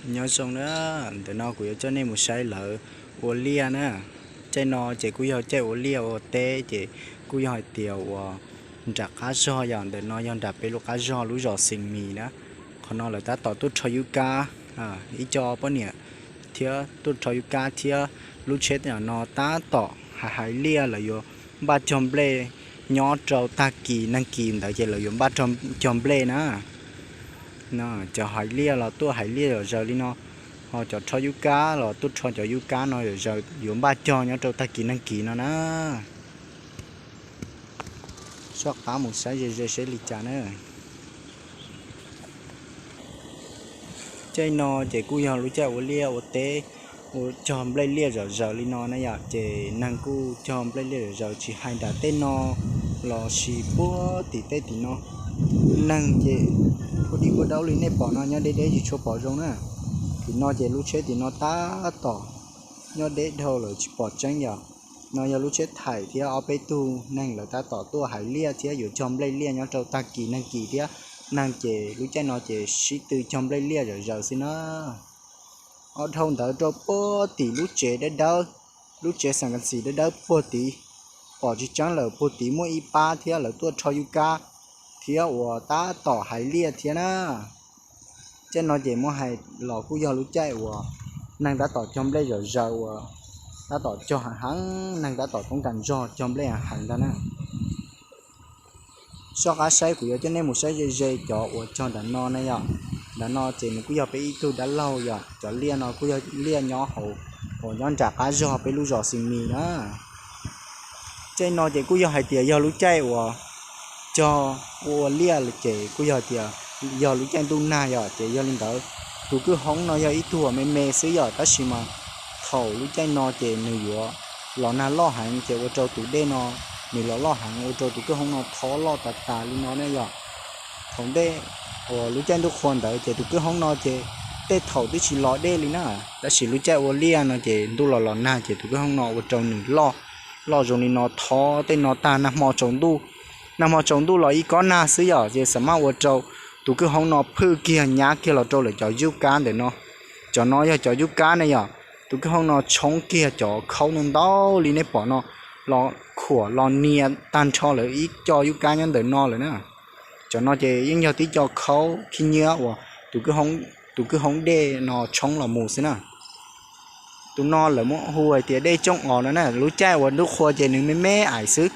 Nyob zoo na, ntawm no kuv yuav coj nej mus saib lawv ua liaj na. Caij no ces kuj yog caij ua liaj ua teb ces kuj yog hais tias uas nram qab zog yom, ntawm no yog nram peb lub qab zog lub zos Xees Mis na. Qhov no lawv tab tom tuaj rho yub kab, ib co poj niam thiab tuaj rho yub kab thiab lub tsheb no tab tom hais hais liaj, lawv yuav npaj cog nplej nyob rau tag kis neeg kis ntawd ces lawv yuav npaj cog nplej na. Cov hais liaj los tuaj hais liaj zom zaws li no, ho cov rho yub kab los tuaj rho cov yub kab no zom zaws yuav npaj cog nyob rau tag kis neeg kis no na. Soj qab mus saib ze ze seb li cas na. Caij no ces kuj yog lub caij ua liaj ua teb, ua cog nplej liaj zom zaws li no na yom, ces neeg kuj cog nplej liaj zom zaws tsis hais nram tej no los sis puag tim tej tim no. Neeg ces puag dib puag daub li nej pom no nyob deb deb tsis tshua pom zoo na. Tim no ces lub tsheb tim no tab tom nyob deb dhau lawm tsis pom tseeb yom. No yog lub tsheb thaim thiab ob peb tug neeg lawv tab tom tuaj hais liaj thiab yuav cog nplej liaj nyob rau tag kis neeg kis thiab. Neeg ces lub caij no ces sib tw cog nplej liaj zom zaws xwb na. Ob dhau ntawd rau puag tim lub tsev dawb dawb, lub tsev xeem kas xis dawb dawb puag tid, pom tsis tseeb lawm, puag tid muaj ib pab thiab lawv tuaj rho yub kab thiab uas tab tom hais liaj thiab na. Caij no ces muab hais los kuj yog lub caij uas neeg tab tom cog nplej zom zaws uas tab tom cog heev heev, neeg tab tom toob kas zog cog nplej heev heev ntag na. Soj qab saib kuv yuav coj nej mus saib ze ze cov uas cog nram no na yom. Nram no ces nws kuj yog peb ib tug dab laug yom, cov liaj no kuj yog liaj nyob hauv uas nyob nram qab zog peb lub zos Xees Mis na. Caij no ces kuj yog hais tias yog lub caij uas cog ua liaj ces kuj yog tias yog lub caij ntuj nag yom, ces yog li ntawd tus kwj hoob no yog ib tug uas me me xwb yom, tab sis mas thaum lub caij no ces nws yuav los nag loj heev ces ua rau tus dej no nws los loj heev ua rau tus kwj hoob no thob loj tas tas li no ne yom. Thaum ntej uas lub caij ntuj qhua ntawd ces tus kwj hoob no ces tej thaum twb tsis los dej li na, tab sis lub caij ua liaj no ces ntuj los los nag ces tus kwj hoob no ua rau nws loj, loj zoo li no thob tej no tag nag hmo tsaus ntuj. Nag hmo tsaus ntuj los ib kob nag xwb yom, ces xam maj ua rau tus kwj hoob no phwj kiag nyab kiag los rau lawv cov yub kab ntawm no. Cov no yog cov yub kab ne yom, tus kwj hoob no tshoob kiag cov khaub ntau ntau li nej pom no los khuam los nias tag nrho lawv ib co yub kab nyob ntawm no lawm na. Cov no ces yeej yog tib co khaub khib nyiab uas tus kwj hoob dej no tshoob los mus xwb na. Tus no lawv muab hu hais tias dej cooj os no na, lub caij uas ntuj qhua ces nws me me ais xwb,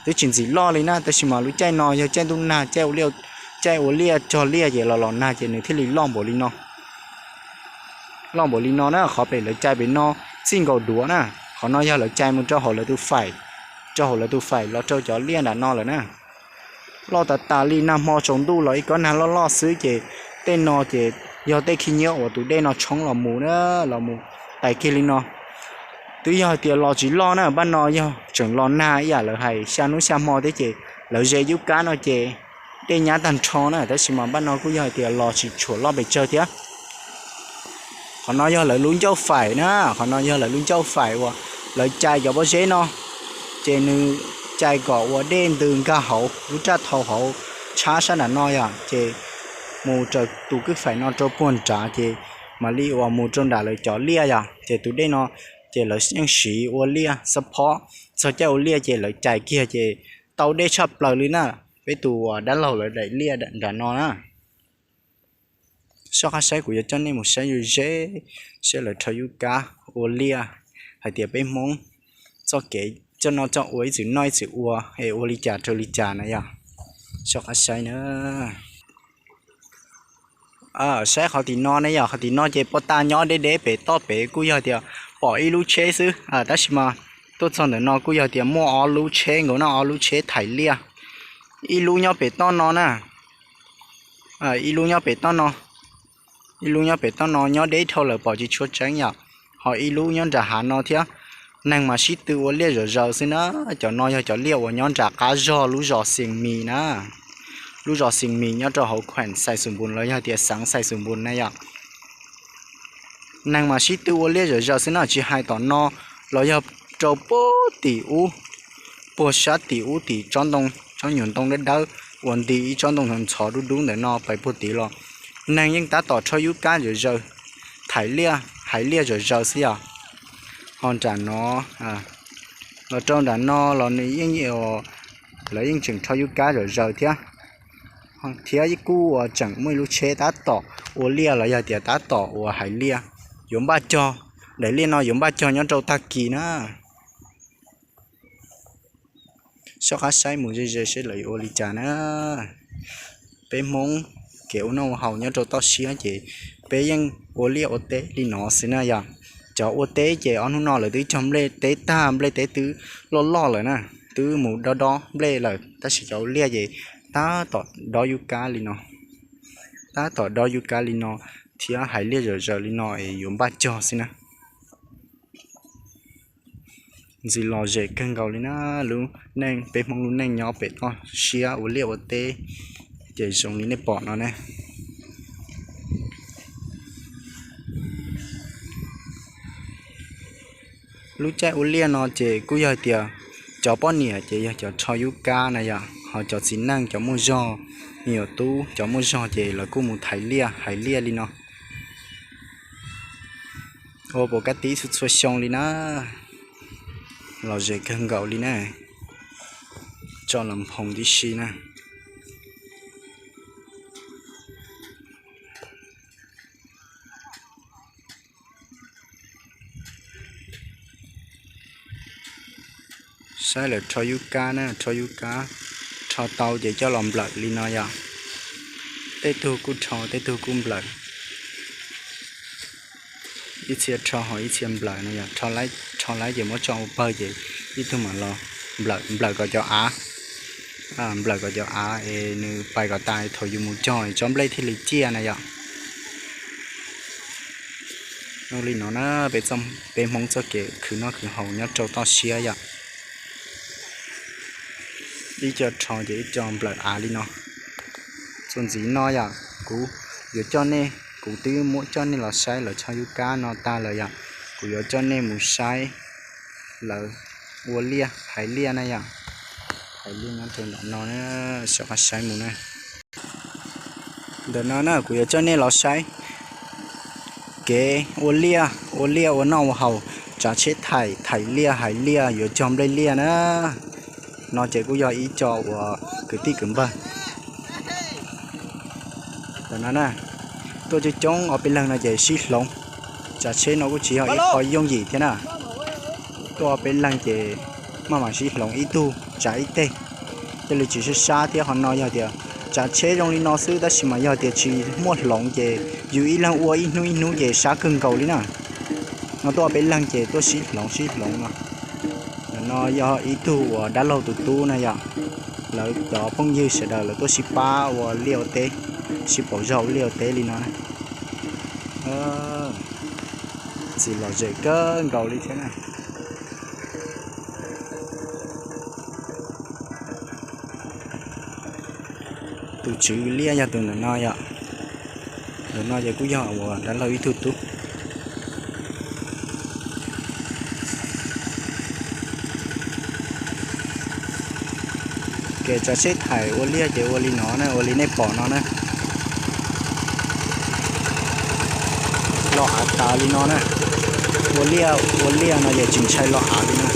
twb tsis ntxim loj li na, tab sis mas lub caij no yog caij ntuj nag, caij ua liaj cog liaj ces los los nag ces nws thiaj li loj npaum li no. Loj npaum li no na, qhov pem lawv cais pem no txij nkaus duav na, qhov no yog lawv cais mus rau hauv lawv tus faim, rau hauv lawv tus faim los rau cov liaj nram no lawm na. Loj tas tas li, nag hmo tsaus ntuj los ib kob nag loj loj xwb ces tej no ces yog tej khib nyiab uas tus dej no tshoob los mus na, los mus tais kiag li no. Twb yog hais tias los tsis loj na, npaj no yog tseem los nag ib yam lawv hais xya hnub xya hmo thiab ces lawv ze yub kab no ces dej nyab tag nrho na, tab sis mas npaj no kuj yog hais tias los tsis tshuam loj pes tsawg thiab. Qhov no yog lawv lub ncauj faim na, qhov no yog lawv lub ncauj faim uas lawv cais cov pob zeb no, ces nws cais kom ua dej ntws nkag hauv lub raj thau hauv tshab sab nram no yom, ces mus raws tus kwj faim no rau puag nrad ces mam li uas mus rau nram lawv cov liaj yom, ces tus dej no ces lawv yeej siv ua liaj xab phob, txog caij ua liaj ces lawv cais kiag ces tau dej tshaj plaws li na. Peb tus uas dab laug lawv daim liaj nram no na. Soj qab saib kuv yuav coj nej mus saib ze ze, saib lawv rho yub kab ua liaj, hais tias peb Hmoob txoj kev coj noj coj ua ib txwm noj ib txwm ua es ua li cas rau li cas na yom. Soj qab saib na. Saib qhov tim no ne yom, qhov tim no ces pov tas nyob deb deb pem toj pem kuj yog tias pom ib lub tsheb xwb, tab sis mas tuaj txog ntawm no kuj yog tias muaj ob lub tsheb nkaus na, ob lub tsheb thaiv liaj. Ib lub nyob pem toj no na, ib lub nyob pem toj no, ib lub nyob pem toj no nyob deb dhau lawm pom tsis tshua tseeb yom, ho ib lub nyob nram hav no thiab. Neeg mas sib tw ua liaj zom zaws xwb na. Cov no yog cov liaj uas nyob nram qab zog lub zos Xees Mis na, lub zos Xees Mis nyob rau hauv khuem Xais Xus Npus los yog tias xeev Xais Xus Npus na yom. Neeg mas sib tw ua liaj zom zaws xwb na, tsis hais tom no los yog rau puag tim ub, puag sab tim ub tim tsob ntoo, tsob nyuag ntoo dawb dawb uas nti ib tsob ntoo ntxhov dub dub ntawm no pais puag tid los neeg yeej tab tom rho yub kab zom zaws. hais liaj, hais liaj zom zaws xwb yom. Ho nram no, los rau nram no los nws yeej, lawv yeej tseem rho yub kab zom zaws thiab, thiab kuj uas tseem muaj ib lub tsheb tab tom ua liaj los yog tias tab tom uas hais liaj, yuav npaj cog, daim liaj no yuav npaj cog nyob rau tag kis na. Soj qab saib mus ze ze seb lawv yuav ua li cas na. Peb Hmoob kev ua noj ua haus nyob rau toj siab ces peb yeej ua liaj ua teb li no xwb na yom. Cov ua teb ces ob hnub no lawv twb cog nplej teb tag, nplej teb twb loj loj lawm na, twb mus dob dob nplej lawm, tab sis cov ua liaj ces tab tom dob yub kab li no, tab tom dob yub kab li no thiab hais liaj zom zaws li no es yuav npaj cog xwb na. Ntxim lom zem kawg nkaus li na, lub neej, peb Hmoob lub neej nyob pem toj siab ua liaj ua teb ces zoo li nej pom no ne. Lub caij ua liaj no ces kuj yog tias cov poj niam ces yog cov rho yub kab na yom, ho cov txiv neej cov muaj zog, me nyuam tub cov muaj zog ces lawv kuj mus thaiv liaj hais liaj li no. Ua pom kab tib txhua txhua xyoo li na, lom zem kawg nkaus li na, tso los nphoo tib si na. Saib lawv rho yub kab na, rho yub kab, rho tau ces coj los nplawm li no yom. Tej tug kuj rho, tej tug kuj nplawm. Ib txhia rho ho ib txhia nplawm no yom, rho laib ces muab tso ua pawg ces ib tug mam los nplawm, nplawm kom cov av, nplawm kom cov av es nws pais kom tas thaum yus mus cog tsob nplej thiaj li ciaj na yom. Zoo li no na, peb Hmoob txoj kev khwv noj khwv haus nyob rau toj siab yom. Ib co rho ces ib co nplawm av li no. Txuas ntxiv no yom, kuv yuav coj nej, kuv twb muab coj nej los saib lawv rho yub kab no tag lawm yom, kuv yuav coj nej mus saib lawv ua liaj hais liaj na yom. Hais liaj nyob rau ntawm no, sawv qab saib mus na. Ntawm no na kuv yuav coj nej los saib kev ua liaj, ua liaj ua noj ua haus, tsav tsheb thaim, thaim liaj hais liaj yuav cog nplej liaj na. No ces kuj yog ib co uas kwv tij kwv npawg. Ntawm no na, tuaj coob coob ob peb leeg no ces sib hloov, tsav tsheb no kuj tsis yog ib qho yooj yim thiab na. Tuaj ob peb leeg ces maj mam sib hloov ib tug tsav ib teg, thiaj li tsis sab sab thiab. Qhov no yog tias tsav tsheb zoo li no xwb tab sis mas yog tias tsis muaj hloov ces yus ib leeg ua ib hnub ib hnub ces sab kawg nkaus li na. No tuaj ob peb leeg ces tuaj sib hloov sib hloov no. Ntawm no yog ib tug uas dab laug tus tub na yom, lawv cov phooj ywg sawv daws lawv tuaj sib pab ua liaj ua teb, sib pauv zog ua liaj ua teb li no na. Txim lom zem kawg nkaus li thiab na. Tus tswv liaj yog tus ntawm no yom. Ntawm no ces kuj yog uas dab laug ib tug tub. Kev tsav tsheb thaim ua liaj ces ua li no na, ua li nej pom no na. Lo av tas li no na. Ua liaj ua liaj no ces tsis ntshai lo av li na.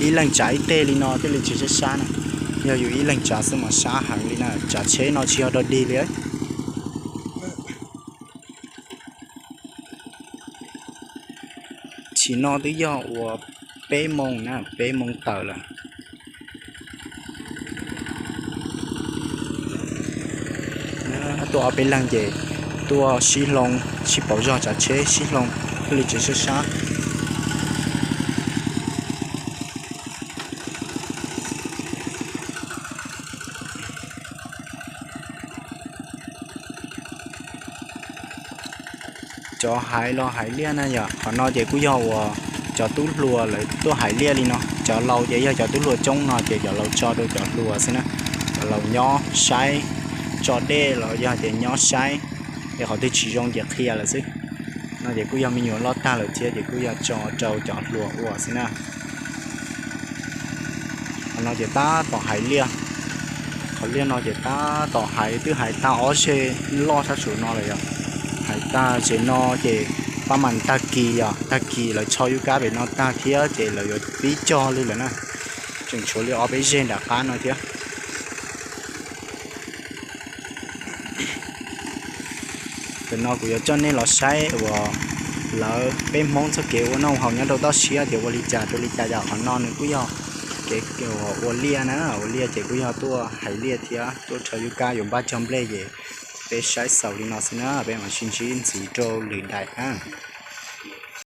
Ib leeg tsav ib teg li no thiaj li tsis sab sab na. Yog yus ib leeg tsav xwb mas sab heev li na, tsav tsheb no tsis yog dog dig li. Chim no twb yog uas peb moos na, peb moos tawm lawm. Tuaj ob peb leeg ces tuaj sib hloov sib pauv zog tsav tsheb sib hloov thiaj li tsis sab sab. Cov hais los hais liaj na yom, qhov no ces kuj yog uas cov tub hluas lawv tuaj hais liaj li no. Cov laus ces yog cov tub hluas coob no ces cov laus tso rau cov hluas xwb na. Cov laus nyob saib tso dej los yog tias nyob saib es qhov twg tsis zoo ces qhia lawm xwb. No ces kuj yog me nyuam loj tag lawm thiab ces kuj yog tso rau cov hluas ua xwb na. No ces tab tom hais liaj, qhov liaj no ces tab tom hais, twb hais tag ob zeg loj sab saum no lawm yog. Hais tag zem no ces pab mas tag kis yog, tag kis lawv tso yub kab pem no tag thiab ces lawv yuav pib cog li lawm na. Tseem tshuav li ob peb zeg nram qab no thiab. Tam no kuv yuav coj nej los saib uas lawv peb Hmoob txoj kev ua noj haus nyob rau toj siab tias ua li cas rau li cas. Yog qhov no nws kuj yog kev ua liaj na, ua liaj ces kuj yog tuaj hais liaj thiab tuaj rho yub kab yuav npaj cog nplej ces peb saib xaus li no xwb na, peb mam sib ntsib ntxiv rau lwm daim na.